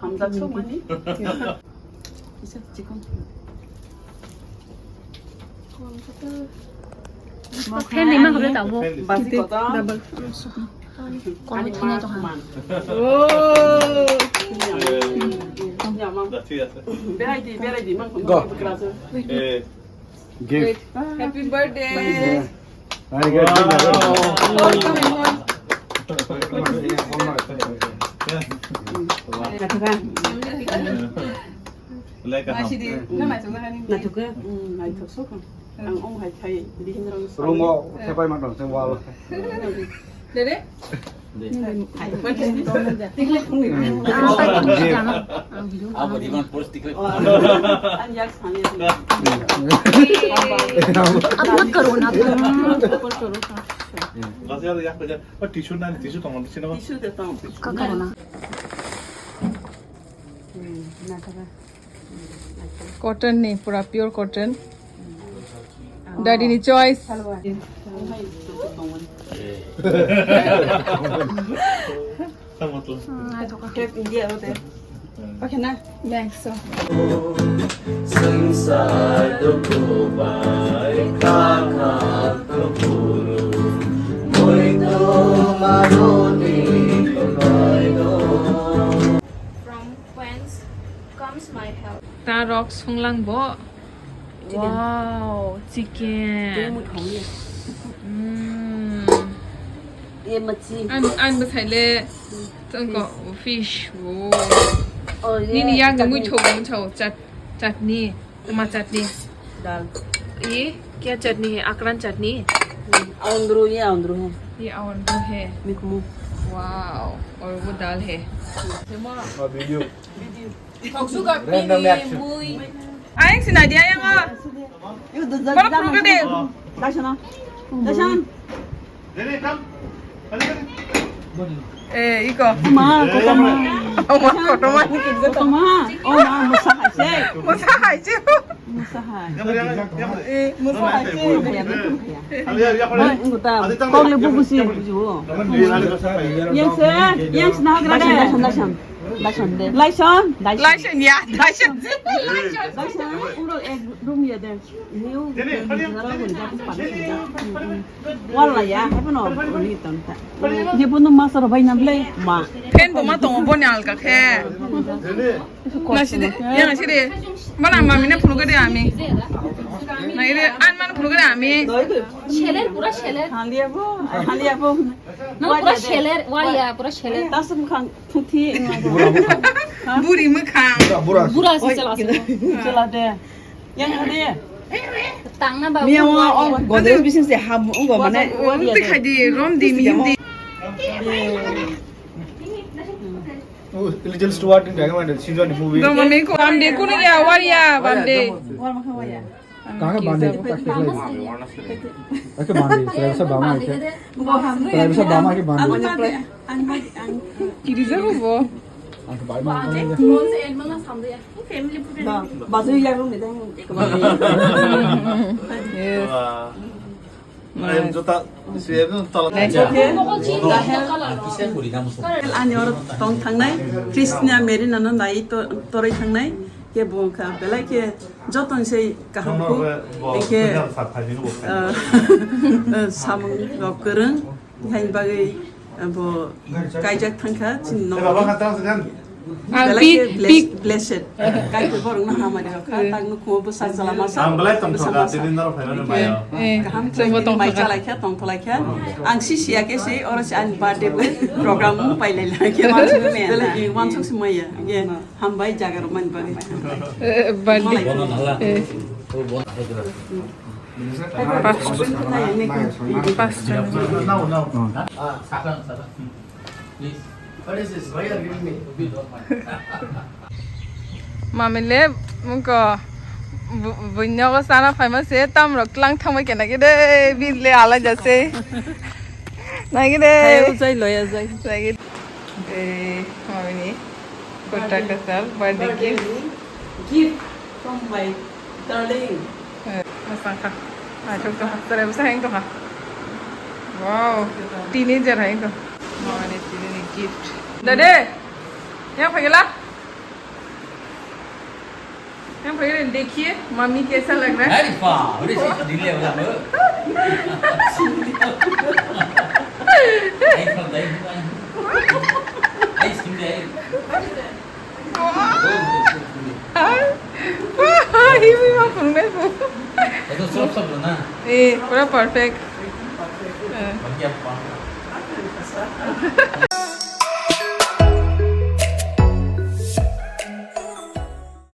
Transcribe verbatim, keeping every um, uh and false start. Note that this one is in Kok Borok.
Hamjak sok mani. Kisa chikon. Kol kata. Friendly ma kore tabo. Basi koto. Double. Kono thina to ha. Oh. Nyamam. Nyamam. Berai di, berai di, mang. Go. Eh. Gift. Happy birthday. Very good. Wow. Like a ham. Naithok khe? Mm, naithok sok. Ang omo hai khai, bihini rang. Room o thepai ma tong, wall. Dede? Abo di man post tikle. Ang yak sani. Upload karo na, upload karo. Bas yar, yak bajar. Oh, tissue na, tissue tong, tissue na. Tissue de tong. Ka karo na. Cotton ni, pura pure cotton. Daddy ni choice. From whence comes my help? Ta rok songlang bo. Chicken. Wow, chicken. Tei mui thong ya. Mm. Ye machi. Ang, ang bwsai le tongko fish. Wow. Oh, ye nini yak chutney. Mui thok, mui thok. Chat, chutney. Uma chutney. Dal. Ye kya chutney hai? Akran chutney? Hmm. Aundru, ye aundru hai. Ye aundru hai. Mikmu. Wow. Aur wo dal hai. Oh, video. Video. Random action. Ayang si Nadia yang ah. Mana puluh gede? Dasana. Dasana. Eh, iko. Ma, kotoma. Ma, kotoma. Kotoma. Oh, ma, musa haise. Musa haise. Musa hai. Eh, musa haise. Kok le bubusi. Yang se, yang sinagra de. Dasana, dasana. Lason de. Lason? Lason ya, lason. Lason, uro ek room ya de. New. Wala ya, hebu no, ni tonta. Hebu no masaro bai na ble. Ma. Pen bo ma tongo boni alka khe. Nasi de, ya nasi de. Mana mami na phulga de ami. Na ire an man phulga de ami. Seler, pura seler. Halia bo, halia bo. No, pura seler, wala ya, pura seler. Tasum khang. Thuthi. Bura mwkhang. Buri mwkhang. Bura, bura. Bura si chala se. Chala de. Yang hade. Tang na ba. Miya wa o Godrej bising se ham ungo mane. Te khai di, rom di, mihim di. Oh, Little Stuart in Dragon Maiden, Shinjuani movie. Dong mami ko. Bam de kuno ya, war ya, bam de. War ma khawa ya. Kaka bande ko tak tak lai. Ake bande, try sa bama ke. Try sa bama ke bande. Kiri jago bo. Ang ke bai ma. Bazu ya ro me dang. Yes. Nice. Ani oro tong thangnai, Krishna Mary nano nai to-, toroi thangnai, ke bo wngkha belai khe joto ni sai kaham kuk, hingkhe, ah, samung rok kwrwng, haini bagwi, ah, bo kaijak thangkha chini nogo. Ang belai khe blessed, blessed. Kaitor borokno hamari rok kha, tang nukhumo bwsa chwla masa. Ang belai tongthok bwsa masa. Tini norok phaimani mayo. Eh, kaham chwngbo khe mai tongthok. Chalai kha, tongtholai kha. Ang si siya khe se, oro se ani birthday program pailai lai khe, wansuk se maya. Ye, hambai jaga rok mani bagwi. Eh, birthday. Eh. First, first time. Mami le mungko bu-, buinogo sana phaima se tamrok tlang thangbai kena khe de bile alai jase. Nagi de. Hai, ujai loya jai. Nagi. Eh, mami ni. Kota kasal birthday gift. Gift from my darling. Eh, masang kha. Naithok tongkha. Chwrai bwsa hai tongkha. Wow. Teenager hai tong. Mani tini ni gift. Dade. Yang phagila. हम पहले देखिए मम्मी कैसा लग रहा है। अरे बाप रे, से दिल ले वाला हो। आई खाओ, आई खाओ। आई सिंह है। ये भी मैं फूल में फूल। ये तो सब, सब लो ना। ए, पूरा परफेक्ट। बढ़िया पापा।